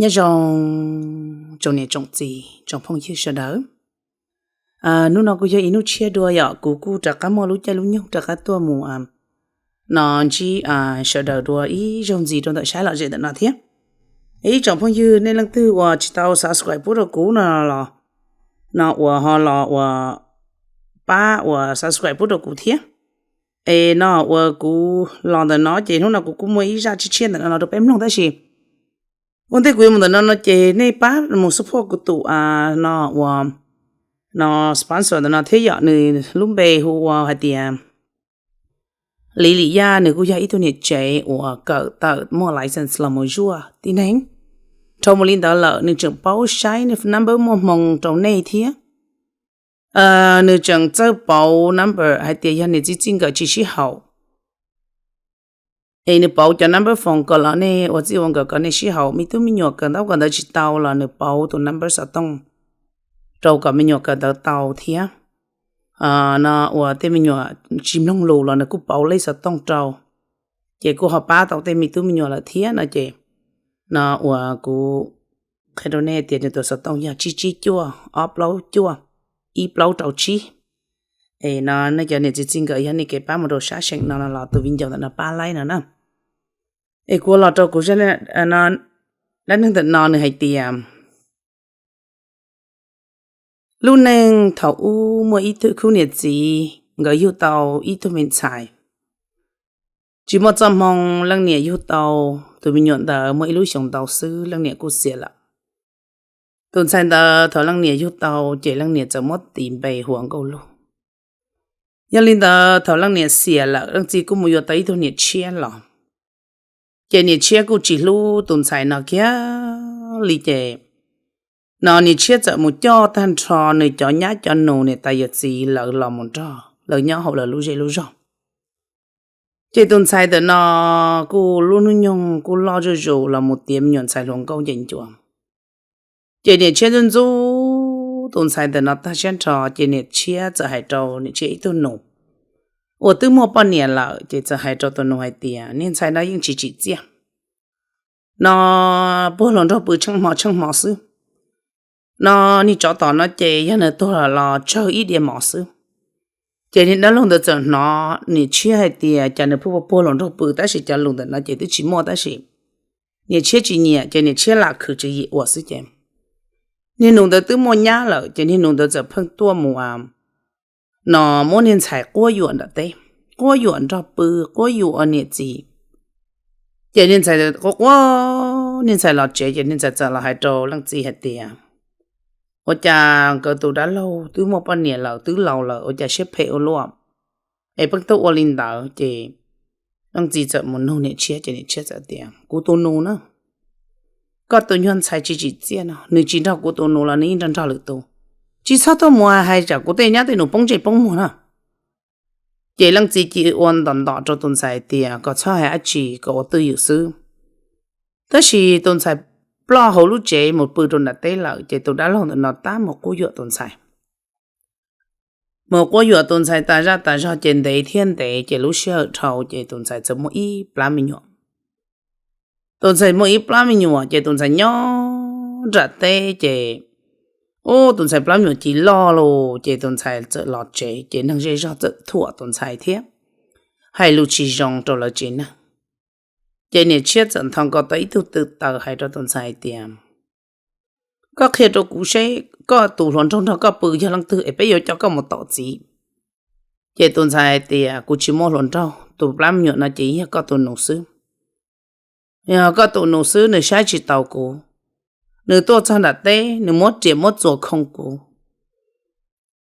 Nyob zoo tsoom niam tsoom txiv tsoom phooj ywg sawv daws. Hnub no kuj yog ib hnub tshiab dua yom, kuv kuj rov qab muaj lub caij lub nyoog rov qab tuaj mus no ntsib sawv daws dua ib zaug ntxiv rau ntawm saib lom zem ntawm no thiab. Ib tsoom phooj ywg nej leej twg uas tsis tau subscribe pub rau kuv no los, no uas ho los uas pab uas subscribe pub rau kuv thiab. Es no uas kuv los ntawm no ces hnub no kuv kuj muaj ib zaj tshiab tshiab ntawm no los rau peb mloog tab sis ua ntej kuv yuav mus ntawm no no ces nej pab mus support kuv tus no uas no sponsor ntawm no thiab yom, nws lub npe hu ua hais tias Li Lim Yaj, nws kuj yog ib tug niam tsev uas kawm tawm muaj license los mus zuaj tib neeg. Dhau mus li ntawd lawm nws tseem paub saib number muaj hmoo rau nej thiab. Nws tseem txawj pauv number hais tias yog niam txiv txij nkawm tsis sib haum, es nws pauv cov number phone kom los nej ua txij ua nkawm kom nej sib haum. Me tub me nyuam kawm ntaub kawm ntawv tsis tau los nws pauv tus number xov tooj rau kom me nyuam kawm ntawv tau thiab. No uas tej me nyuam tsis mloog lus los nws kuj pauv lej xov tooj rau, ces kuj ho pab tau tej me tub me nyuam lawm thiab no ces, no uas kuv qhia rau nej tias nws tus xov tooj yog tsib tsib cuaj ob plaub cuaj ib plaub rau tsib. Es no nej cov niam txiv txij nkawm yog nej kev pab mus rau sab seem no no los tus viv ncaus ntawm no pab laib no na. Es kuv los rau kuv dab neeg ntawm no nws hais tias lub neej thaum ub muaj ib tug khub niam txiv nkawd yug tau ib tug me ntxhais. Tsis muaj txoj hmoo, leej niam yug tau tus me nyuam ntawd muaj ib lub xyoos ntau xwb leej niam kuj xiam lawm. Tus ntxhais ntawd thaum leej niam yug tau ces leej niam txawm muab tis npe hu ua Nkauj Lug. Yog li ntawd thaum leej niam xiam lawm leej txiv kuj mus yuav tau ib tug niam tshiab los, ces niam tshiab kuj tsis hlub tus ntxhais no kiag li ces, no niam tshiab txawm mus coj tag nrho nws cov nyab cov nus niam tais yawm txiv lawv los mus nrog lawv nyob hauv lawv lub zej lub zog. Ces tus ntxhais ntawm no kuj lub hnub nyoog kuj loj zuj zus los mus tiav me nyuam ntxhais hluas nkauj ncees ncua. Ces niam tshiab ntxub ntxub tus ntxhais ntawm no tag siab nrho ces niam tshiab txawm hais rau niam tshiab ib tug nus uas twb muaj poj niam lawm ces txawm hais rau tus nus hais tias niag ntxhais no yeej tsis tsim txiaj, no puag hluas nraug pw tsheej hmo tsheej hmo xwb. No niag tsov tom no ces yog nws tuag los tsawg ib diav mov xwb. Ces niag dab laug ntawd txawm hnov niam tshiab hais tias cas nws pheej puag hluas nraug pw tab sis cov lus ntawm no ces twb tsis muaj tab sis niam tshiab tsis nyiam ces niam tshiab lam khwv tswv yim ua xwb ces niag nus ntawd twb muaj nyab lawm ces niag nus ntawd txawm pheej tuaj mus no muab niag ntxhais quab yuam nram teb, quab yuam nrog pw, quab yuam ua niam txiv. Ces niag ntxhais quab quab niag ntxhais los tsev ces niag ntxhais txawm los hais rau leej txiv hais tias ua cas nkawd tus dab laug twb muaj poj niam lawm twb laus lawm ua cas siab phem ua luaj, es pheej tuaj ua li ntawd ces leej txiv txawm mus nug niam tshiab ces niam tshiab txawm tias kuv tus nus na, koj tus nyuag ntxhais tsis tsim txiaj no nws tsis nrog kuv tus nus los nws yeej nrog nrog lwm tus. Tsis txhob tuaj mus hais tsam kuv tej nyab tej nus poob ntsej poob muag na. Ces leej txiv cia ua ntom ntom rau tus ntxhais tias kom txhob hais dab tsi, kom ua twj ywm xwb. Tab sis tus ntxhais ploj hauv lub tsev mus pw rau nram teb lawm ces tus dab laug ntawm no tab mus quab yuam tus ntxhais. Mus quab yuam tus ntxhais tas zaj tas zog ces ntev thiab ntev ces lub sij hawm dhau ces tus ntxhais txawm muaj ib plab me nyuam. Tus ntxhais muaj ib plab me nyuam ces tus ntxhais nyob nram teb ces, ub, tus ntxhais plab me nyuam cia li loj lawm ces tus ntxhais txawm los tsev ces neeg zej zog txawm thuam tus ntxhais thiab hais lus tsis zoo rau lawv tsev neeg. Ces niam tshiab txawm nthos nkaus tau ib tug tw taws hais rau tus ntxhais hais tias koj qhia rau kuv seb koj tus hluas nraug nrog koj pw yog leej twg es peb yuav coj koj mus tom txiv. Ces tus ntxhais hais tias kuv tsis muaj hluas nraug, tus plab me nyuam no ces yog koj tus nus xwb. Yog koj tus nus xwb nws saib tsis taus kuv. Nws tuaj txog nram teb nws muab riam muab txuas khoo kuv.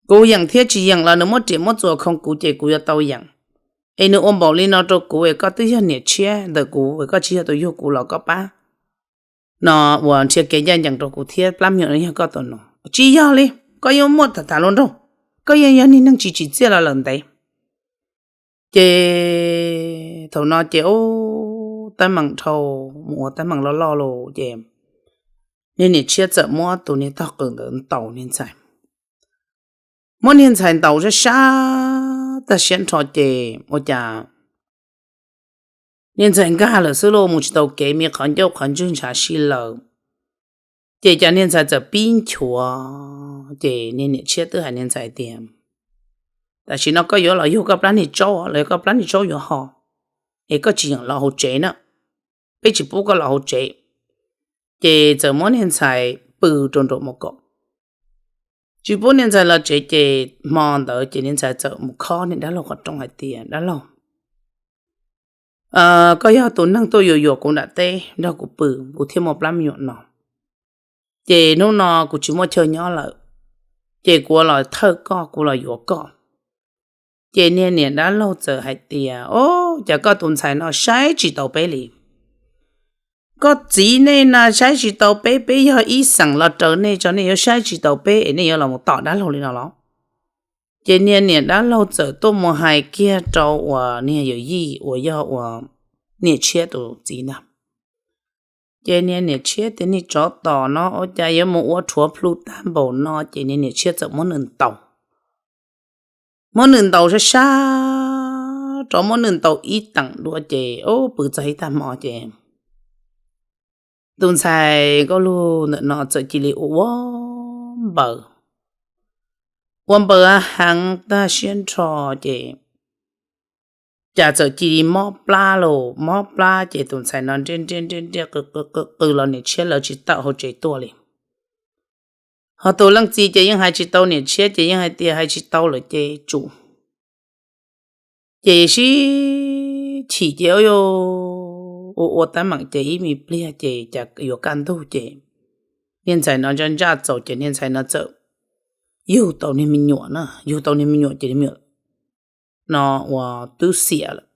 Kuv yeem thiab tsis yeem los nws muab riam muab txuas khoo kuv ces kuv yuav tau yeem. Es nws ua npaum li no rau kuv es koj twb yog niam tshiab ntawm kuv es koj tsis yog tus yug kuv los koj pab no uas nrhiav kev ncaj ncees rau kuv thiab, plab me nyuam no yog koj tus nus. Tsis yog li, koj yeej muaj tham tham hluas nraug, koj yeej yog niag neeg tsis tsim txiaj los lawm ntev. Ces thaum no ces ub, teeb meem dhau mus ua teeb meem loj loj lawm ces niag niam tshiab txawm muab tus niag tog qws ntawd ntaus niag ntxhais. Muab niag ntxhais ntaus sab sab tag siab nrho ces ua cas niag ntxhais nkag lawm xwb lauj, mus tsis tau kev, me qhov ncauj qhov ntswg ntshav si lawm. Ces cas niag ntxhais txawm pib nchuav, ces niag niam tshiab twb hais niag ntxhais tias, tam sim no koj yuav los yug koj plab niag tsaub los yog koj plab niag tsaub yuav ho, es koj tsis yeem los hauv tsev na, peb tsis pub koj los hauv tsev. Ces txawm muab niag ntxhais pw rau nraum mos kaum, tsis pub niag ntxhais los tsev. Ces hmo ntawd ces niag ntxhais txawm mus khob niag dab laug qhov rooj hais tias, dab laug, koj yog tus neeg tuaj yuam yuam kuv nram teb nrog kuv pw, kuv thiaj muaj plab me nyuam no, ces hnub no kuv tsis muaj chaw nyob lawm, ces kuv los thawj koj, kuv los yuav koj. Ces niag niam dab laug txawm hais tias, o, cas koj tus ntxhais no saib tsis taus peb li. Koj txiv nej na saib tsis taus peb, peb yog ib xeem los raws nej tso nej yuav saib tsis taus peb es nej yuav los mus tom dab laug li no los? Ces niag niam dab laug txawm tuaj mus hais kiag rau uas niag yawm yij uas yog uas niam tshiab tus txiv ntag. Ces niag niam tshiab tias, niag tsov tom no ua cas yuav mus ua rhuav plhu tag npaum no. Ces niag niam tshiab txawm muab nws ntaus, muab nws ntaus sab sab rov muab nws ntaus ib teem dua ces pw txog ib tag hmo ces tus ntxhais nkauj lug ntawm no txawm cia li ua ua npaws, ua npaws heev tag siab nrho ces cas txawm cia li mob plab lauj, mob plab ces tus ntxhais no nriaj nriaj nriaj nriaj qw qw qw los niam tshiab lawv tsis tawm hauv tsev tuaj li. Ho tus leej txiv ces yeej hais tsis tau niam tshiab ces yeej hais tias hais tsis tau lawm ces tsum. Ces sib chim ces ua ua teeb meem ces ib me pliag ces cas yuav kaj ntug ces niag ntxhais no ntsaj ntsaj txaus ces niag ntxhais no txawm yug tau niag me nyuam na, yug tau niag me nyuam ces niag me nyuam no uas twb xiam lawm.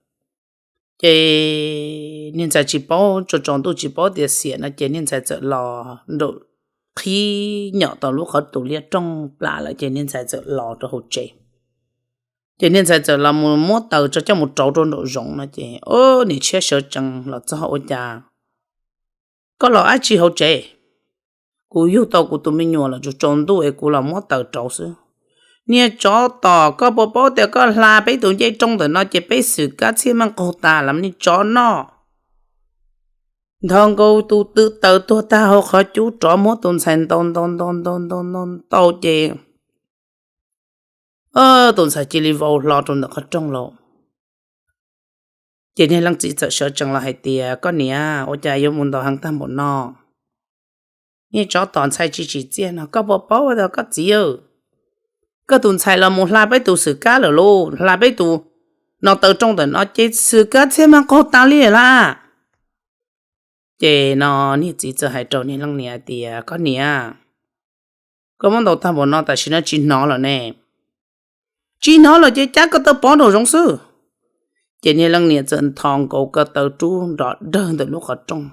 Ces niag ntxhais tsis paub, tsaus tsaus ntuj tsis paub tias xiam no ces niag ntxhais txawm los nraum, qhib nyom tau lub qhov tus liab rooj plam lawm ces niag ntxhais txawm los rau hauv tsev. Ces niag ntxhais txawm los mus muab taws tso coj mus rauv rau nraum zoov no ces, o, niam tshiab sawv tsees los txog ua cas, koj los dab tsi hauv tsev? Kuv yug tau kuv tus me nyuam los tsaus tsaus ntuj es kuv los muab taws rauv xwb. Niag tsov tom, koj puas paub tias koj hla peb tus ncej rooj ntawm no ces peb xwm kab txhiaj meej qaug tas los niag tsov noj. Nthos nkaus tus tw taws tuag tag hauv qhov cub rov muab tus ntxhais ntaus ntaus ntaus ntaus ntaus ntaus ntaus ces tus ntxhais cia li vau hlo rau ntawm qhov rooj lauj. Ces niag leej txiv txawm sawv tsees los hais tias, koj niam, ua cas yuav mus ntaus heev tag npaum no? Niag tsov tom ntxhais tsis tsim txiaj no, koj puas paub tias koj txiv, koj tus ntxhais los mus hla peb tus xwm kab lawm lauj, hla peb tus no taws rooj ntawm no ces xwm kab txhiaj meej qaug tas li lawm. Ces no niag txiv txawm hais rau niag leej niam hais tias, koj niam, koj muab ntaus tag npaum no tam sim no tsis hnov lawm ne. Tsis hnov lawm ces cab ko taw pov nraum zoov xwb. Ces niag leej niam txawm nthos nkaus ko taw rub nrov dawg ntawm lub qhov rooj,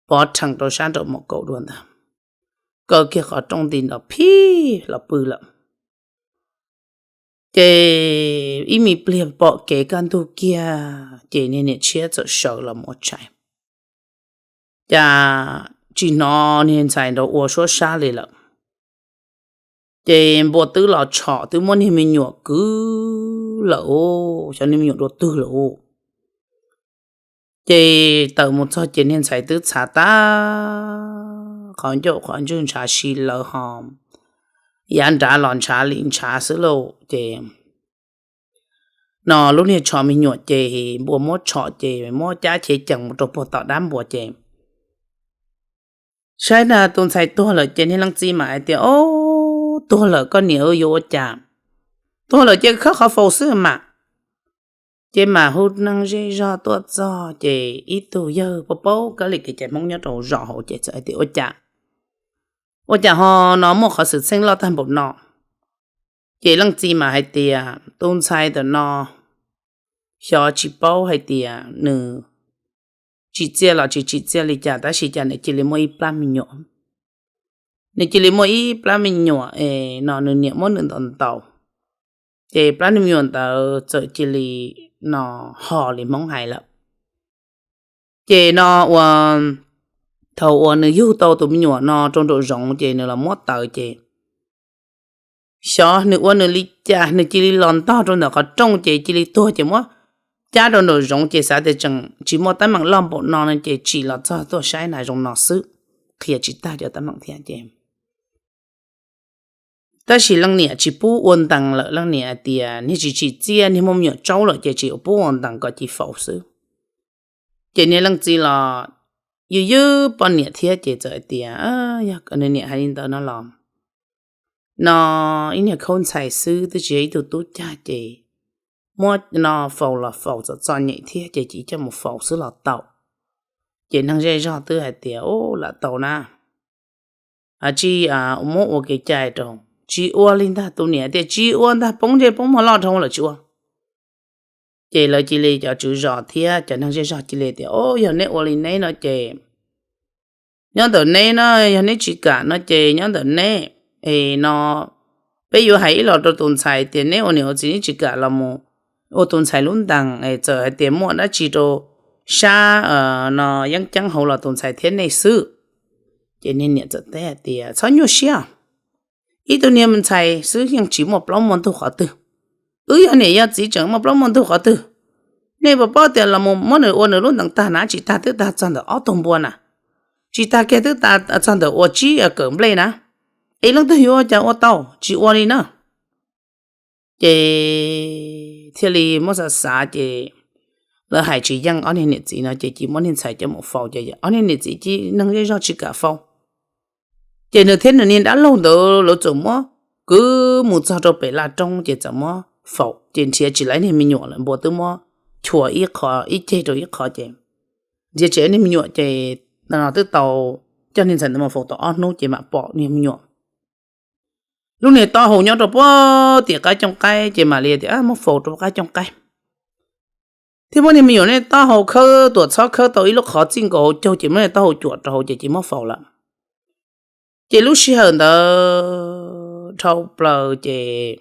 pov rhees rau sab nraum mom kaum dua ntag, kaw kiag qhov rooj nti nrov phij los pw lawm. Ces ib me pliag pom kev kaj ntug kiag ces niag niam tshiab txawm sawv los mus ua tshais, cas tsis hnov niag ntxhais nrov ua suab sab li lawm. Ces npua twb los tshom twb muab niag me nyuam kwv lawm, xyov niag me nyuam dua twg lawm. Ces tawm mus txog ces niag ntxhais twb txhav tag, qhov ncauj qhov ntswg ntshav si lawv ho, yav nrad los ntshav li ntshav xwb lauj. Ces no lub niag tsho me nyuam ces npua muab tshom ces muab cab chev cees mus rau puag tom dab npua ces saib na tus ntxhais tuag lawm ces niag leej txiv mam hais tias, o, tuag lawm koj niam, yuav ua cas? Tuag lawm ces khawb qhov faus xwb mas. Ces mam hu neeg zej zog tuaj txog ces ib tug yawg paub paub kab li kev cai Hmoob nyob rau zos hauv ces txawm hais tias, ua cas, ua cas ho no muaj qhov xwm txheej loj tag npaum no? Ces leej txiv mas hais tias tus ntxhais ntawm no xyov tsis paub hais tias nws tsim txiaj los tsis tsim txiaj li cas tab sis cas nws cia li muaj ib plab me nyuam. Nws cia li muaj ib plab me nyuam es no nws niam muab nws ntaus ntaus, ces plab me nyuam ntawd txawm cia li no ho li Hmoob hais lawm. Ces no ua thaum uas nws yug tau tus me nyuam no rau nraum zoov ces nws los muab taws ces xyov nws ua nws li cas nws cia li los ntog rau ntawm qhov rooj ces cia li tuag ces muab cab rau nraum zoov ces xav tias tseem tsis muaj teeb meem loj npaum no no ces tsim los txog tuaj saib na zoo no xwb. qhia tsis tag cov teeb meem thiab ces tab sis leej niam tsis pub ua ntees lawm, leej niam hais tias niag tsis tsim txiaj, niag muaj me nyuam tsaub lawm ces tsis pub ua ntees kom cia faus xwb. Ces niag leej txiv los yws yws poj niam thiab ces txawm hais tias, yog nws niam hais li ntawd no los, no ib niag khaub ntxhais xwb twb tsis yog ib tug tub cag ces muab no faus los faus txom txom nyem thiab ces cia coj mus faus xwb los tau. Ces neeg zej zog twb hais tias, u, lam tau na, tsis muab ua kev cai rau, tsis ua li ntag, tus niam tias tsis ua ntag, poob ntsej poob muag loj dhau lawm tsis ua. Ces lawv cia li cov tswv zos thiab cov neeg zej zog cia li tias, o, yog neb ua li neb no ces nyob ntawm neb na, yog neb tsis kam no ces nyob ntawm neb, es no peb yuav hais ib los rau tus ntxhais tias neb ua niam ua txiv neb tsis kam los mus ua tus ntxhais lub ntees, txawm hais tias muaj dab tsi rau sab no yeeb ceeb hauv los tus ntxhais thiab nej xwb. Ces niag niam txawm teb hais tias, txhob nyuaj siab, ib tug niag me ntxhais xwb yeej tsis muaj plaub muaj ntug qhov twg, wb yog niam yog txiv tseem muaj plaub muaj ntug qhov twg? Nej puas paub tias los mus muab nws ua nws lub ntees tag na, tsis tag twb tag txog ntawm ob tug npua na, tsis tag kiag twb tag txog ntawm uas tsib kawm nplej na, es leej twg yuav ua cas ua tau, tsis ua li na. Ces thiaj li muab xav xav ces lawv hais tsis yeej ob niag niam txiv no ces cia muab niag ntxhais coj mus faus ces ob niag niam txiv cia neeg zej zog tsis kam faus. Ces nws thiab nws niag dab laug ntawd lawv txawm muab kwv mus txog rau pem laj roob ces txawm muab faus ces nrhiav tsis tau niag me nyuam lawm, npua twb muab chua ib qho ib ceg rau ib qho ces nrhiav tsis tau niag me nyuam ces twb tau coj niag ntxhais ntawd mus faus tau ob hnub ces mam pom niag me nyuam. Lub niag taub hau nyob rau puag tim qab cooj qaib ces mam li tias muab faus rau qab cooj qaib. Thiab muab niag me nyuam niag taub hau khawb tuam txhob khawb tau ib lub qhov txij nkaus hauv caug ces muab niag taub hau cuam rau hauv ces cia muab faus lawm. Ces lub sij hawm ntawd dhau plaws ces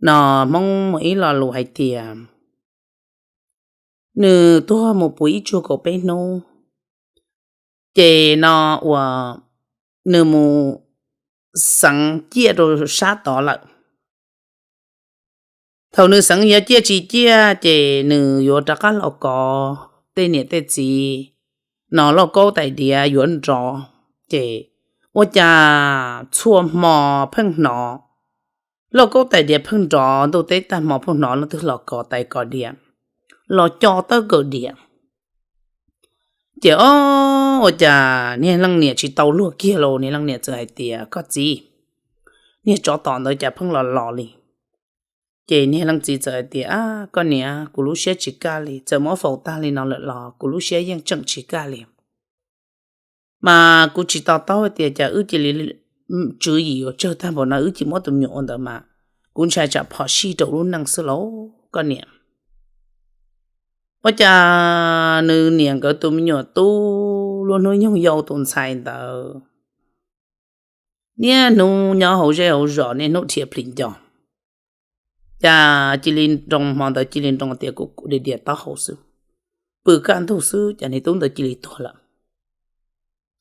no Hmoob muaj ib lo lus hais tias nws tuag mus puv ib tsug kaum peb hnub, ces no uas nws mus xeev ciaj rau sab tod lawm. Thaum nws xeev yuav ciaj tsis ciaj ces nws yuav rov qab los kov tej niam tej txiv no lauj kaub tais diav yuav nrov, ces ua cas txhua hmo pheej hnov lauj kaub tais diav pheej nrov, ntuj teb tag hmo pheej hnov leej twg los kov tais kov diav, los co tawb kawm diav. Ces o, ua cas niag leej niam tsis tau luag kiag los niag leej niam txawm hais tias, koj txiv, niag tsov tom ntawd cas pheej los los li. Ces niag leej txiv txawm hais tias, koj niam, kuv lub siab tsis kaj li, txawm muab faus tag li no lawm los kuv lub siab yeej tseem tsis kaj li. Mas kuv tsis to taub hais tias cas wb cia li tswv yim yuav tsawg tag npaum no wb cia muab tus me nyuam ua ntawd mas kuv ntshai tsam phom sij rau lub neej xwb lauj koj niam. Ua cas nws niam nkawd tus me nyuam tub lub hnub nyoog yau tus ntxhais ntawd niaj hnub nyob hauv zej hauv zos niaj hnub dhia plhis nco, cas cia li nroo hmo ntawd cia li nroo tias kuv diam diam taub hau xwb, pw kaj ntug xwb cas niag tub ntawd cia li tuag lawm.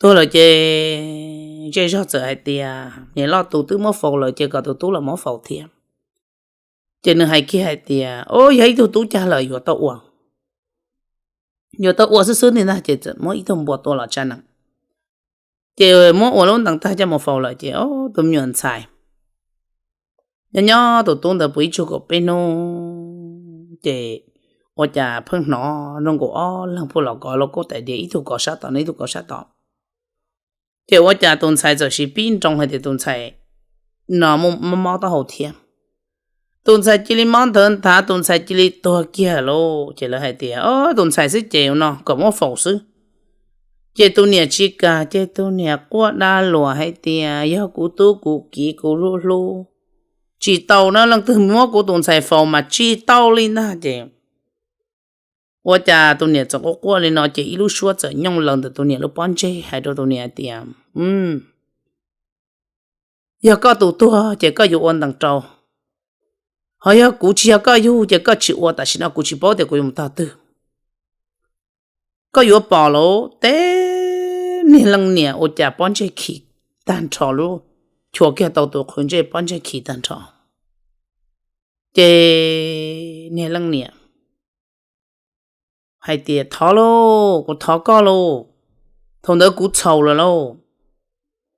Tuag lawm ces zej zog txawm hais tias niam loj tus twb muab faus lawm ces kom tus tub los muab faus thiab. Ces nws hais kiag hais tias, o, yog ib tug tub cag lawm yuav tau ua, yuav tau ua xwb xwb li ntag, ces txawm muab ib tug npua tua los tsa nees. Ces muab ua lub ntees tag coj mus faus lawm ces tus me nyuam ntxhais nyob nyob tus tub ntawd puv ib tsug kaum peb hnub ces ua cas pheej hnov zoo nkaus ob leeg pheej los kov lauj kaub tais diav, ib tug kov sab tod no ib tug kov sab tod. Ces ua cas tus ntxhais txawm siv pib nroo hais tias tus ntxhais no mob mob taub hau thiab. Tus ntxhais cia li mob nthawv nthav, tus ntxhais cia li tuag kiag lauj. Ces lawv hais tias, o, tus ntxhais xwb ces no kom muab faus xwb. Ces tus niam tsis kam, ces tus niam quaj dab luas hais tias, yog kuv tub kuv kiv kuv hlub hlub, tsis tau na, leej twg muab kuv tus ntxhais faus mas tsis tau li ntag. Ces ua cas tus niam txawm quaj quaj li no ces ib lub suab txawm nyooj laws ntawm tus niam lub pob ntseg hais rau tus niam hais tias, yog koj tus tuag ces koj yuav ua ntees rau, ho yog kuv tsis yog koj yug ces koj tsis ua, tam sim no kuv tsis paub tias kuv yuav mus tog twg. Koj yuav pom lauj. Teb niag leej niam ua cas pob ntseg khi tag nrho lauj, chua kiag tau tus qhwv ntsej pob ntseg khi tag nrho. Ces niag leej niam hais tias, thov lauj, kuv thov koj lauj, Thaum ntawd kuv txhaum lawm lauj.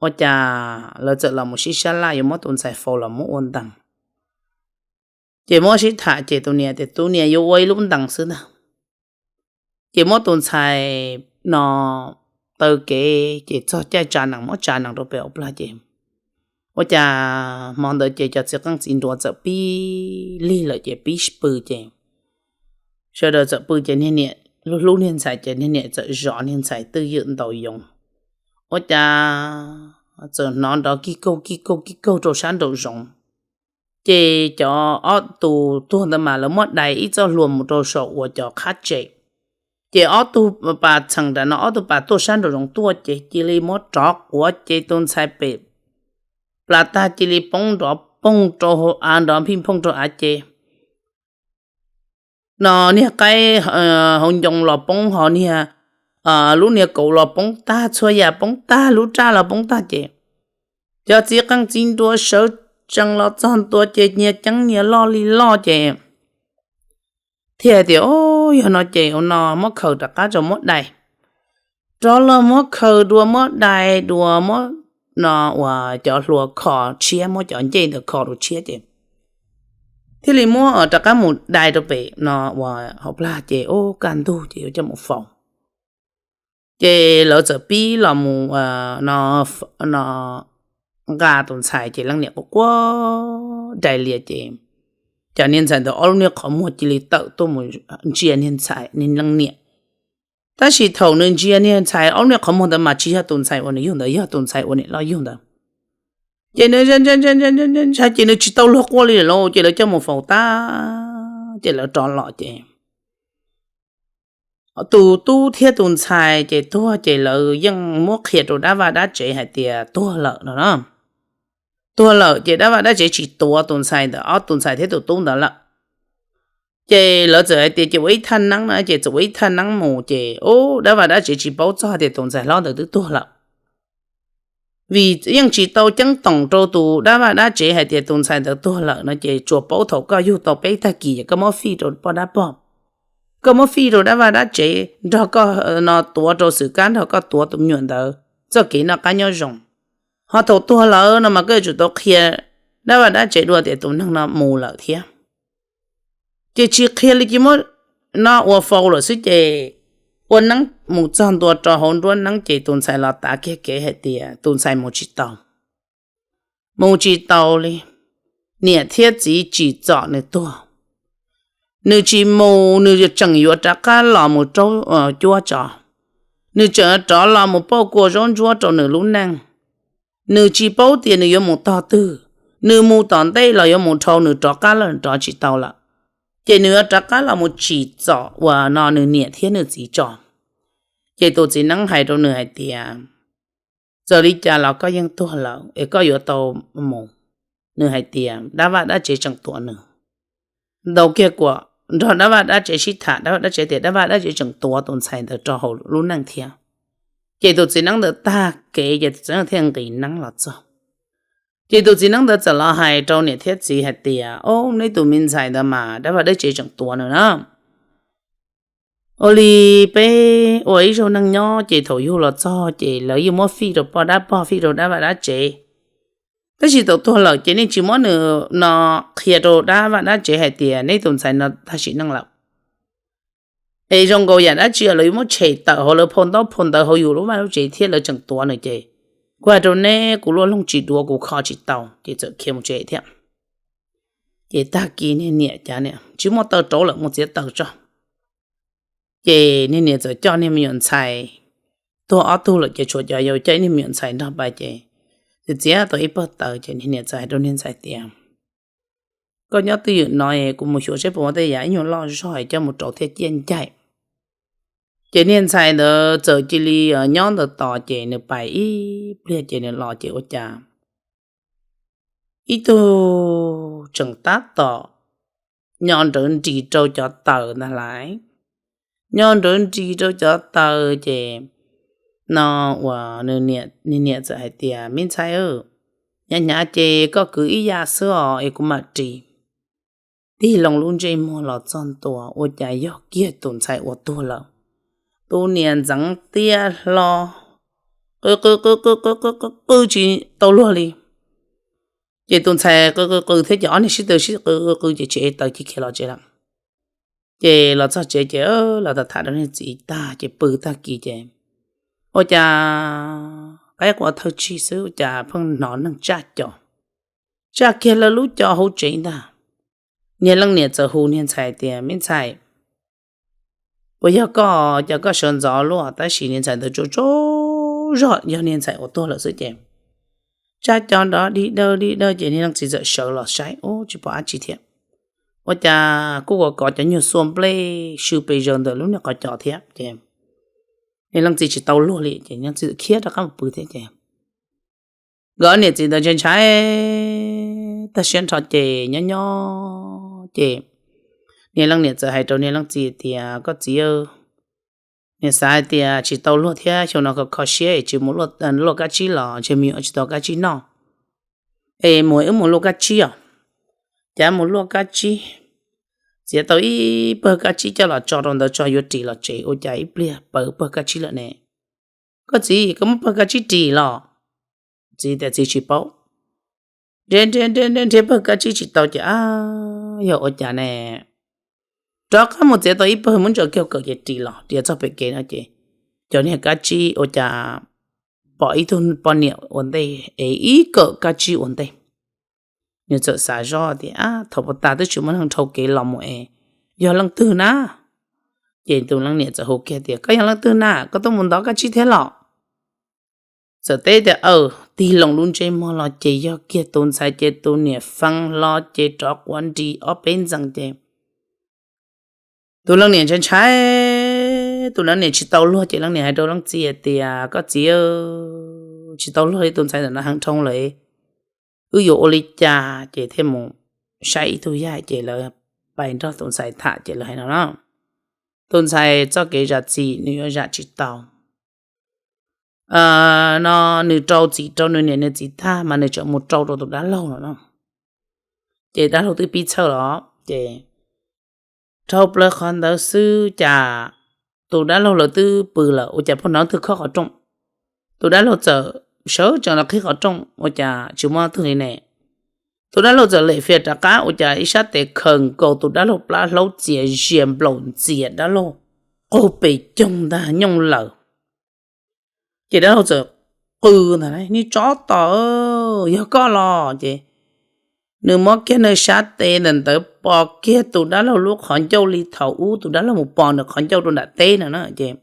Ua cas lawv txawm los mus sib sab laj yuav muab tus ntxhais faus los muab ua ntees. Ces muab sib tham ces tus niam tias tus niam yuav ua ib lub ntees xwb ntag. Ces muab tus ntxhais no taw kev ces txog caij tsa nees muab tsa nees rau pem hauv plag ces ua cas hmo ntawd ces cov txiv qeej txiv nruas txawm pib lig lawm ces pib pw ces sawv daws txawm pw ces niag niam hlub niag ntxhais ces niag niam txawm zov niag ntxhais twj ywm ntaus yoov. Ua cas txawm hnov nrov kig kaug kig kaug kig kaug rau sab nraum zoov. Ces cov ob tug tuag ntawd mas lawv muab dai ib txoj hlua mus rau saum uas cov qhab tsev. Ces ob tug pas txheem nram no ob tug pas tuaj sab nraum zoov tuaj ces cia li muab rov quav ces tus ntxhais pem plas tag cia li poob nrov poog rau av nrov phij phooj rau av ces no niag qaib hauv ncoo los poob ho niag lub niag kaus los poob tag txhua yam poob tag lub raj los poob tag ces cov txiv qeej txiv nruas sawv tsees los txog ntua ces nyias ceeb nyias loj li loj ces thiaj tias o yog no ces ua no muab khaws rov qab rau muab dai. Rov los muab khaws dua muab dai dua muab no uas cov hlua kho tshiab muab cov ncej ntawd kho rau tshiab ces thiaj li muab rov qab mus dai rau pem no uas hauv plag ces ub kaj ntug ces yuav coj mus faus. Ces lawv txawm pib los mus no nqa tus ntxhais ces leej niam quaj quaj dai lias ces cov niag ntxhais ntawd ob lub niag qhov muag cia li tawm tuaj mus ntsia niag ntxhais niag leej niam. Tab sis thaum nws ntsia niag ntxhais ob lub niag qhov muag ntawd mas tsis yog tus ntxhais uas nws yug ntawd, yog tus ntxhais uas niam loj yug ntawd. Ces nws ntshai ces nws tsis tau luag quaj li lawm ces lawv coj mus faus tag ces lawv rov los ces tus tub thiab tus ntxhais ces tuag ces lawv yeej muab qhia rau dab vaj dab tsev hais tias tuag lawm no na. Tuag lawm ces dab vaj dab tsev tsis tuav tus ntxhais ntawd, ob tus ntxhais thiab tus tub ntawd lawm. Ces lawv txawm hais tias ces ua ib thaj neeb na, ces txawm ua ib thaj neeb mus ces ub dab vaj dab tsev tsis paub txog tias tus ntxhais hlob ntawd twb tuag lawm. Vim yeej tsis tau ceeb toom rau tus dab vaj dab tsev hais tias tus ntxhais ntawd tuag lawm no ces tsuas paub thaum koj yug tau peb tag kis ces koj muab fij rau poj dab pog, koj muab fij rau dab vaj dab tsev nrog koj no tuav rau xwm kab nrog koj tuav tus me nyuam ntawd txoj kev noj qab nyob zoo. Ho thaum tuag lawm no mas koj yuav tsum tau qhia dab vaj dab tsev dua tias tus neeg no mus lawm thiab. Ces tsis qhia li ces muab no ua faus lawm xwb ces ua neeb mus txog ntua rau hauv nruab neeb ces tus ntxhais los tav kiag kev hais tias tus ntxhais mus tsis tau. Mus tsis tau li, niam thiab txiv tsim txom nws tuag. Nws tsis mus, nws tseem yuav rov qab los mus raub cuab tso. Nws tseem rov los mus pauj kua zaub ntsuab rau nws lub neej. Nws tsis paub tias nws yuav mus tog twg, nws mus tom ntej los yuav mus dhau, nws rov qab los rov tsis tau lawm. Ces nws yuav rov qab los mus tsim txom uas no nws niam thiab nws txiv tso. Ces tus txiv neeb hais rau nws hais tias, txawm li cas los koj yeej tuag lawm es koj yuav tau mus. Nws hais tias dab vaj dab tsev tseem tuav nws. Ntaus kiag kuam nrog dab vaj dab tsev sib tham, dab vaj dab tsev tias dab vaj dab tsev tseem tuav tus ntxhais ntawd rau hauv lub neej thiab. Ces tus txiv neeb ntawd tag kev ces tus txiv neeb thiaj nqis neeb los txog. Ces tus txiv neeb ntawd txawm los hais rau niam thiab txiv hais tias, o, neb tus me ntxhais ntawd mas dab vaj dab tsev tseem tuav nws na. Ua li peb ua ib zaug neej nyob ces thaum yug los txog ces lawv yeej muab fij rau poj dab pog, fij rau dab vaj dab tsev. Tab sis thaum tuag lawm ces nej tsis muab nws no qhia rau dab vaj dab tsev hais tias neb tus ntxhais no tag sim neej lawm. Es zoo nkaus yam dab tsi lawv yuav muab tshem tawm hauv lawv phau ntaub phau ntawv hauv yus lub vaj lub tsev thiab lawv tseem tuav nws ces kuv hais rau neb, kuv luaj loog tsis duav, kuv kho tsis tau, ces txawm khiav mus tsev thiab. Ces tag kis niag niam cas niam tsis muaj taw rauv lawm, mus txiav taws tso. Ces niag niam txawm coj niag me nyuam ntxhais, tuag ob tug lawm ces tshuav cov yau, coj ib niag me nyuam ntxhais nrog pais ces txiav tau ib pawg taws ces niag niam txawm hais rau niag ntxhais tias, koj nyob twj ywm no es kuv mus xyuas seb puas muaj tej yam ib nyuag loj zog es coj mus rauv thiaj ciaj ncaim. Ces niag ntxhais ntawd txawm cia li nyob ntawd tos ces nws pais ib pliag ces nws los ces ua cas ib tug tseem tab tom nyo nrawv nris rau cov taws ntag lauj. Nyo nrawv nris rau cov taws ces no uas nws niam txawm hais tias, me ntxhais, hnyav hnyav ces koj kwv ib yav xwb os es kuv mam ris. Tig loo lub ntsej muag los txog ntua ua cas yog kiag tus ntxhais uas tuag lawm. Tus niam ntxeev tiaj hlo, qw qw qw qw qw qw qw tsis tau luag li. Ces tus ntxhais qw qw qw thiab ces ob niag sib tw sib qw qw qw ces tsis taws, khiav khiav los tsev lawm. Ces los txog tsev ces los tham tham rau niag txiv tag ces pw tag kis ces ua cas qaib qua thawj tsig xwb ua cas pheej hnov neeg tsaj co, tsaj kiag lawv lub co hauv tsev ntag. Niag leej niam txawm hu niag ntxhais tias, me ntxhais, puas yog koj? Cas koj sawv ntxov luaj? Tab sis niag ntxhais ntawd tsaug tsaug zog, yog niag ntxhais uas tuag lawm xwb ces tsaj co nrov dig dawg dig dawg ces niag leej txiv txawm sawv los saib, ub, tsis pom dab tsi thiab. Ua cas kuj ua kov cov nyuag xuaj nplej sw pes zaws ntawm lub niag qhov co thiab ces niag leej txiv tsis tau luag li ces niag leej txiv khiav rov qab mus pw thiab ces nkawd niam txiv ntawd ntshai ntshai tag siab nrho ces nyob nyob ces niag leej niam txawm hais rau niag leej txiv tias, koj txiv, niam xav hais tias tsis tau luag thiab xyoo no kho kho siab es tsis mus luaj kab tsib los ntshe me nyuam tsis tau kab tsib noj. Es mus wb mus luaj kab tsib os. Cas mus luaj kab tsib, txiav tau ib pawg kab tsib coj los tso rau ntawd tso yuav ris los tsev ua cas ib pliag pawv pawg kab tsib lawm ne. Koj txiv, koj muab pawg kab tsib ris los? Txiv tias txiv tsis paub. Nrhiav nrhiav nrhiav nrhiav pawg kab tsib tsis tau ces, a, yog ua cas ne? Rov qab mus txiav tau ib pawg muab ntsaws kiag kawm ces ris los, ris txog pem kev no ces cov niag kab tsib ua cas pom ib tug poj niam ua ntej es ib kawm kab tsib ua ntej. Nws txawm xav zoj tias, a, thaum puag ta twb tsis muaj neeg dhau kev los mus es yog leej twg na? Ces tus leej niam txawm hu kiag tias, koj yog leej twg na, koj tuaj mus ntov kab tsib thiab los? Txawm teb tias, aw, tig loo lub ntsej muag los ces yog kiag tus ntxhais ces tus niam fee hlo ces rov quav nris ob peb ntxees ces tus leej niam ntshai ntshai, tus leej niam tsis tau luag ces leej niam hais rau leej txiv hais tias, koj txiv, tsis tau luag li, tus ntxhais ntawm no heev dhau lawm, wb yuav ua li cas? Ces thiaj mus saib ib tug yaig ces lawv pais nrog tus ntxhais tham ces lawv hais no na, tus ntxhais txoj kev zam txim nws yuav zam tsis tau. No nws rau txim rau nws niam nws txiv tag mas nws tseem mus rau rau tus dab laug no na. Ces dab laug twb pib txhawj los ces dhau plaws qhov ntawd xwb cas tus dab laug lawv twb pw lawm ua cas pheej hnov leej twg khob qhov rooj. Tus dab laug txawm sawv tsees los qhib qhov rooj ua cas tsis muaj leej twg li ne. Tus dab laug txawm lem fias rov qab ua cas ib sab tes khaws nkaus tus dab laug plab hlaub txias zias nplaum ntxias dab laug qaug pes coog ntag nyooj lawm. Ces dab laug txawm qw ntag, niag tsov tom, yog koj los? Ces nws muab kiag nws sab tes ntawm ntawd pos kiag tus dab laug lub qhov ncauj li thaum ub tus dab laug mus pos nws qhov ncauj rau nram teb no na ces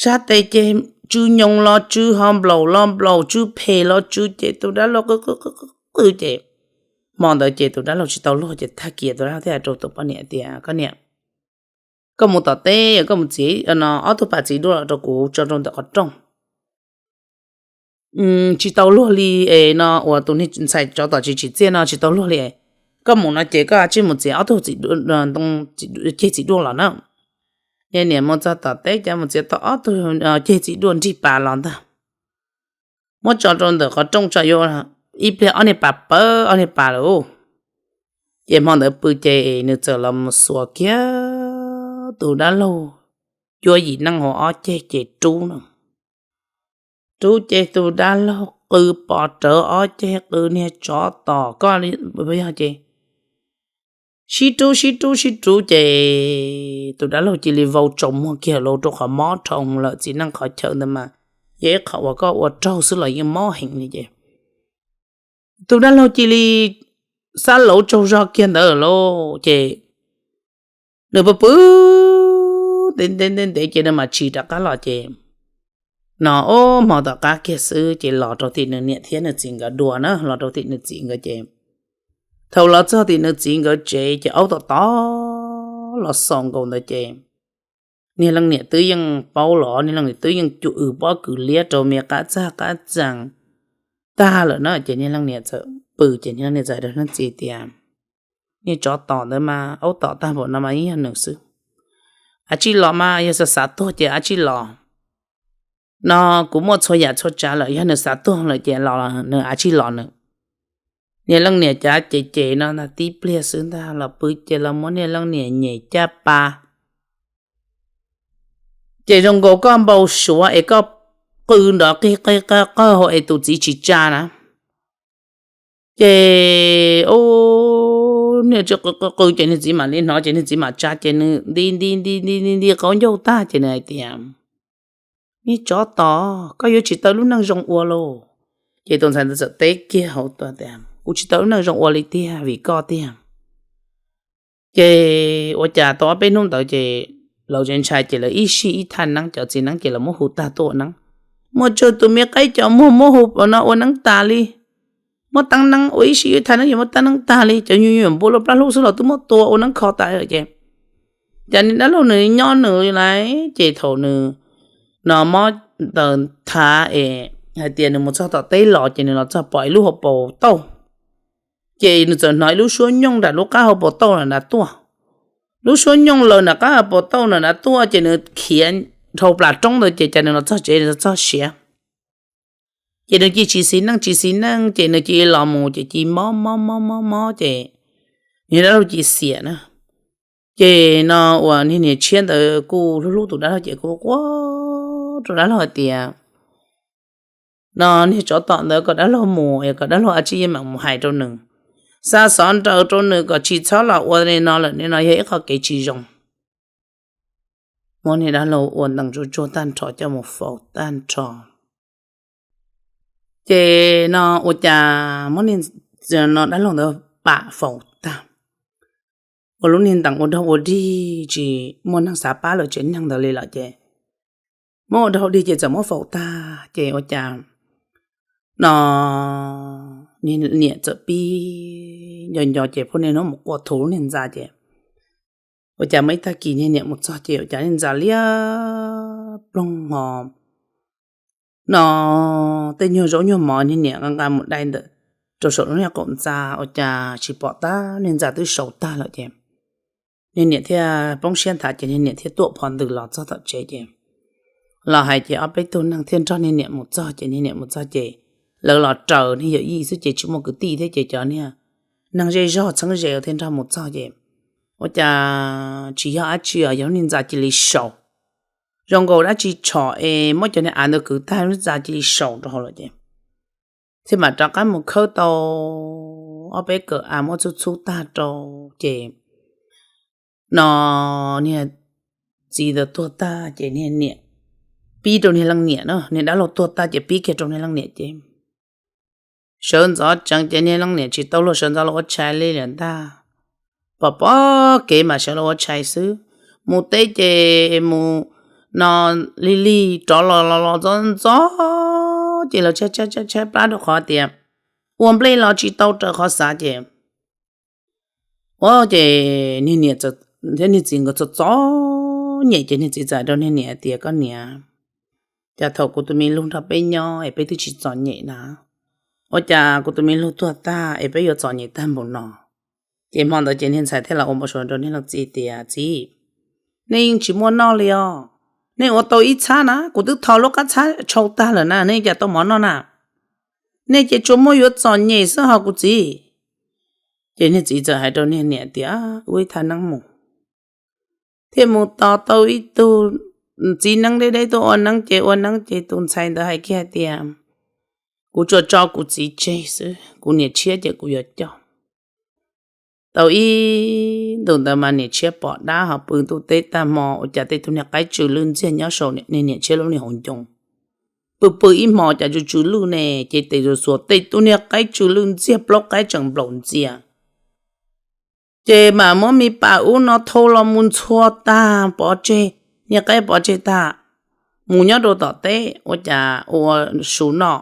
sab tes ces tsw nyoos los tsw, ho nplaum los nplaum, tsw phem los tsw ces tus dab laug qw qw qw qw ces hmo ntawd ces tus dab laug tsis tau luag ces tag kis tus dab laug thiaj hais rau tus poj niam tias, koj niam, koj mus tom teb, koj mus txiav ob tug pas txiv duaj los rau kuv tso rau ntawm qhov rooj. Tsis tau luag li es no uas tus niag ntxhais tsov tom tsis tsim txiaj no tsis tau luag li. Koj mus no ces koj tsij mus txiav ob tug ceg txiv duaj los na. Niag niam mus txog tom teb cas mus txiav tau ob tug ceg txiv duaj nrig pas los ntag, muab tso rau ntawm qhov rooj tso yuav ib pliag ob niag pas pawv ob niag pas lawm. Ces hmo ntawd pw ces nws txawm los mus xuas kiag tus dab laug cuab yim neej hauv ob ceg ces rub no. Rub ces tus dab laug qw pos rawv ob ceg qw niag tsov tom koj li yog ces sib rub sib rub sib rub ces tus dab laug cia li vau tsaus muag kiag los rau qhov mob dhau lawm, txiv neej qhov chaw ntawd mas yog ib qhov uas koj ua raug xwb los yeej mob heev li ces tus dab laug cia li xab lauv tsaug zog kiag ntawd lauj ces nws pw pw ntev ntev ntev ntev ces nws mam tsim rov qab los ces no ob hmo tom qab kiag xwb ces los rau tim nws niam thiab nws txiv nkawd dua na, los rau tim nws txiv nkawd ces thaum los txog tim nws txiv nkawd tsev ces aub tom tom los xaus nkaus ntawd ces niag leej niam twb yeej paub los, niag leej niam twb yeej cua ws pob kws liab rau me qab txag qab txees tag lawm na ces niag leej niam txawm pw ces niag leej niam txawm hais rau leej txiv tias, niag tsov tom ntawd mas aub tom tag npaum no mas yeej yog nws xwb. Av tsij los mas yog xav xav tuag ces av tsij los. No kuv muaj txhua yam txhua tsav lawm, yog nws xav tuag lawm ces los nws av tsij los nws. Niag leej niam cav ces ces no ntag tib pliag xwb ntag los pw ces los muab niag leej niam nyem caj pas. Ces zoo nkaus koj npau suav es koj qw nrov qig qig qawg qawg hauv es tus txiv tsis tsa na. Ces niag tsis qw qw qw ces niag txiv mam li hnov ces niag txiv mam tsa ces nws nti nti nti nti nti nti qaub ncaug tag ces nws hais tias, Niag tsov tom, koj yuav tsis tau lub neej zoo ua lauj. Ces tus ntxhais ntawd txawm teb kiag hauv tias, Kuv tsis tau lub neej zoo ua li tiag vim koj tiag. Ces ua cas tau ob peb hnub ntawd ces lawv tseem ntshai ces lawv ib sij ib thaj neeb, cov txiv neeb ces lawv muab hu tag tuaj ua neeb. Muaj tsawg tus me qaib cov muag muab hu no ua neeb tas li. Muab teeb neeb ua ib sij ib thaj neeb yuav muab teeb neeb tag li, cov nyuag nyuam npua luaj plab hlub xwb los twb muab tua ua neeb kho tas li lawm ces cas niag dab laug nws nyob nws li lawm ces thaum nws no mob ntawd thav es hais tias nws mus txog tom teb los ces nws los txog pom ib lub hauv paus tauj. Ces nws txawm hnov ib lub suab nyooj nram lub qab hauv paus tauj nram tuaj. Lub suab nyooj laws nram qab hauv paus tauj nram tuaj ces nws khiav dhau plas roob ntawd ces cas nws los txog tsev nws txog siav. Ces nws cia tsis xis neej tsis xis neej ces nws cia los mus ces cia mob mob mob mob mob ces niag dab laug cia xiam na. Ces no uas niag niam tshiab ntawd kuj hlub hlub tus dab laug ces kuj quaj rau dab laug hais tias, No niag tsov tom ntawd kom dab laug mus es kom dab laug a tsi yeej mam mus hais rau nws, xa xov nraws rau nws kom tsis txhob los ua li no lawm, li no yog ib qho kev tsis zoo. Muab niag dab laug ua ntees tsuag tsuag tag nrho coj mus faus tag nrho. Ces no ua cas muab niag no dab laug ntawd pam faus tag, ua lub niag ntees ua dog ua dig tsis muaj neeg xav pab lawv tsev neeg ntawd li lawm ces muab ua dog ua dig ces txawm muab faus tag ces ua cas no niam txawm pib nco nco ces pheej niaj hnub mus quaj thuv lub niag ntxa ces ua cas muaj ib tag kis niag niam mus txog ces ua cas niag ntxa liab ploog ho no tej nyuag zaub nyuag mov niag niam nqa nqa mus dai ntawm rau saum lub niag qaum ntxa ua cas tsis pom tag, niag ntxa twb sau tag lawm ces niag niam thiaj poob siab nthav ces niag niam thiaj tuaj phov ntws los txog tom tsev ces los hais ces ob peb tug neeg thiaj nrog niag niam mus txog ces niag niam mus txog ces lawv los raws niag yawm yij xwb ces tsis muaj kwv tij thiab ces cov niag neeg zej zog txheeb ze thiaj nrog mus txog ces ua cas tsis yog dab tsi os, yog lub niag ntxa cia li sau. Zoo nkaus dab tsi tshom es muab cov niag av ntawd kwv tag lub ntxa cia li sau rau hauv lawm ces thiaj mam rov qab mus khawb tau ob peb kawm av muab txhub txhub tag rau ces no niag txiv ntawd tuag tag ces niag niam pib rau niag leej niam na, niag dab laug tuag tag ces pib kiag rau niag leej niam ces sawv ntxov tsees ces niag leej niam tsis tau luag sawv ntxov los ua tshais li lawm ntag. Pom pom kev mas sawv los ua tshais xwb, mus teb ces mus no lig lig rov los los los ntxov ntxov ces lawv tshaib tshaib tshaib plab rau qhov tias ua nplej los tsis tau raws qhov xav ces ua ces niag niam thiab niag txiv nkawd txom txom nyem ces niag txiv txawm hais rau niag niam tias, Koj niam, cas thaum kuv tus me lug nrog peb nyob es peb twb tsis txom nyem na, ua cas kuv tus me lug tuag tag es peb yuav txom nyem tag npaum no? Ces hmo ntawd ces niag ntxhais thiaj los ua npau suav rau niag leej txiv tias, Txiv, nej yeej tsis muaj noj li os. Nej ua tau ib txhab na, kuv twb tho lub qab txhab tshau tag lawm na, nej cas tau mov noj na? Nej ces tsuas muaj yuav txom nyem xwb ho kuv txiv. Ces niag txiv txawm hais rau niag niam tias, Ua ib thaj neeb mus. Thiaj mus tos tau ib tug txiv neeb deb deb tuaj ua neeb ces ua neeb ces tus ntxhais ntawd hais kiag hais tias, Kuv tsuas tso kuv txiv tseg xwb, kuv niam tshiab ces kuv yuav coj. Tau ib ntus ntawd mas niam tshiab pom dab ho pw ntuj teb tag hmo ua cas tej tug niag qaib tsw lwj ntxiag nyob saum niag niam tshiab lub niag hauv ncoo. Pw pw ib hmo cas tsw tsw lwj ne, ces tes xuas xuas tej tug niag qaib tsw lwj ntxiag plaub qaib tseem nplaum ntxias. Ces mam muab me pas ub no thau los mus ntxhua tag pov tseg, niag qaib pov tseg tag, mus nyob rau tom teb ua cas ua su noj.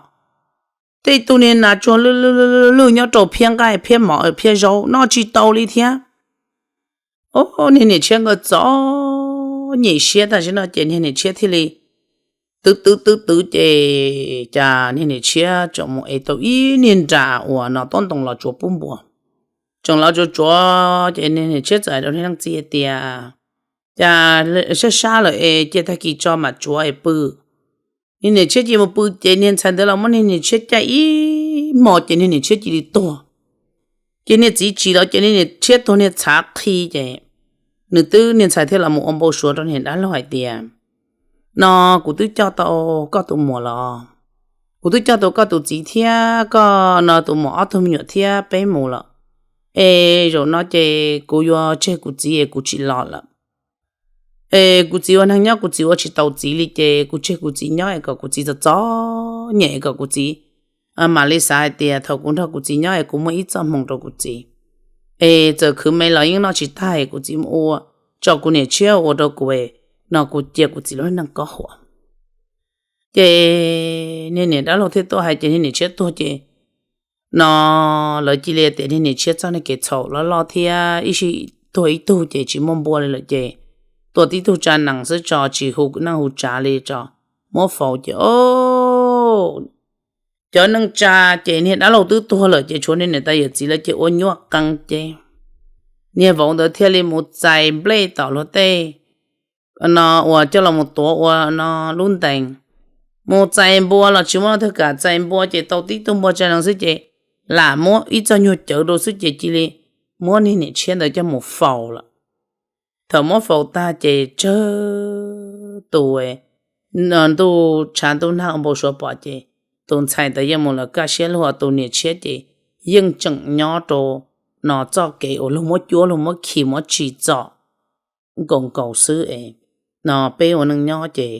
Tej tug niag nas tsuag lwj lwj lwj nyob rau phiab nqaij phiab mov phiab zaub noj tsis tau li thiab. Niag niam tshiab nkawd txom nyem siab tag zim no ces niag niam tshiab thiaj li twv twv twv twv ces cas niag niam tshiab tseem mus ev tau ib niag nra uas no tob ntoo los tsuav pub npua. Tseem los tsuav tsuav ces niag niam tshiab txawm hais rau niag leej txiv tias, Cas sab sab lawm es cia tag kis tso mam tsuav es pw. Niag niam tshiab cia mus pw ces niag ntxhais ntawd los muab niag niam tshiab caij ib hmo ces niag niam tshiab cia li tuag. Ces niag txiv tsis los ces niag niam tshiab tuag niag txhav qhi ces nws twb niag ntxhais thiaj los mus ua npau suav rau niag dab laug hais tias, no kuv twb coj tau koj tus muam los, kuv twb coj tau koj tus txiv thiab koj no tus muam ob tug me nyuam thiab peb mus lawm. Es zaum no ces kuv yuav tseg kuv txiv es kuv tsis los lawm. Es kuv txiv ua neeg nyob kuv txiv ua tsis tau txiv li ces kuv tseg kuv txiv nyob es kom kuv txiv txom txom nyem es kom kuv txiv mam li xav hais tias thaum kuv nrog kuv txiv nyob es kuv muaj ib txoj hmoo rau kuv txiv. Es txawm khwv me los yeej noj tsis tag es kuv txiv mus ua tso kuv niam tshiab ua rau kuv, no kuv cia kuv txiv lub neej kob huam. Ces niag niam dab laug thiaj tuaj hais ces niag niam tshiab tuag ces no lawv cia li tias niag niam tshiab txoj niag kev txhaum loj loj thiab ib sij tuag ib tug ces tsis muaj npua li lawm ces tua tib tug tsa nees xwb tso tsis hu neej hu tsav li tso, muab faus ces o cov neej tsa ces niag dab laug twb tuag lawm ces tshuav niag niam tais yawm txiv lawv ces ua nyuaj qees ces niag vauv ntawd thiaj li mus txais nplej tom luag tej no uas coj los mus tuav ua no lub ntees, mus txais npua los tsis muaj leej twg kam txais npua ces tau tib tug npua tsa nees xwb ces lam muab ib txoj nyuag cawv rau xwb ces cia li muab niag niam tshiab ntawd coj mus faus lawm. Thaum muab faus tag ces tsawg tus ntuj tshav ntuj nag ua npau suav pom ces tus ntxhais ntawd yeej mus lawm kaj siab luag, tus niam tshiab ces yeej tseem nyob rau no txoj kev uas luag muab cuab luag muab khi muab tsim txom nkaus nkaus xwb es no peb ua neej nyob ces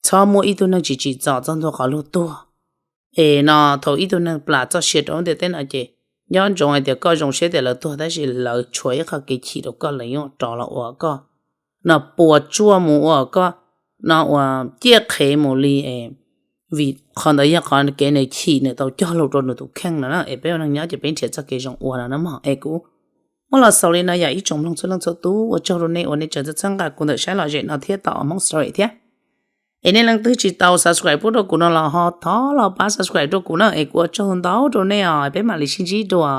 txhob muab ib tug neeg tsis tsim txom txog ntua qhov luag tuag. Es no thaum ib tug neeg plam txoj sia rau lub ntiaj teb no ces nco ntsoov hais tias koj zoo siab tias lawv tuag tab sis lawv tshuav ib qho kev chim rau koj, lawv yuav rov los ua koj no puas tsuaj mus ua koj no uas ciaj qhev mus li es vim qhov ntawd yog qhov kev nws chim nws tau cog lus rau nws tus kheej no na. Es peb ua neej nyob ces peb nrhiav txoj kev zoo ua no na mog. Es kuv muab los xaus li no yog ib tsoom mloog txhua leej txhua tus, ua tsaug rau nej uas nej tseem txhawb nqa kuv ntawm saib lom zem no thiab tau Hmoob Story thiab. Es nej leej twg tsis tau subscribe pub rau kuv no los ho thov los pab subscribe rau kuv na, es kuv ua tsaug ntau rau nej os, peb mam li sib ntsib dua.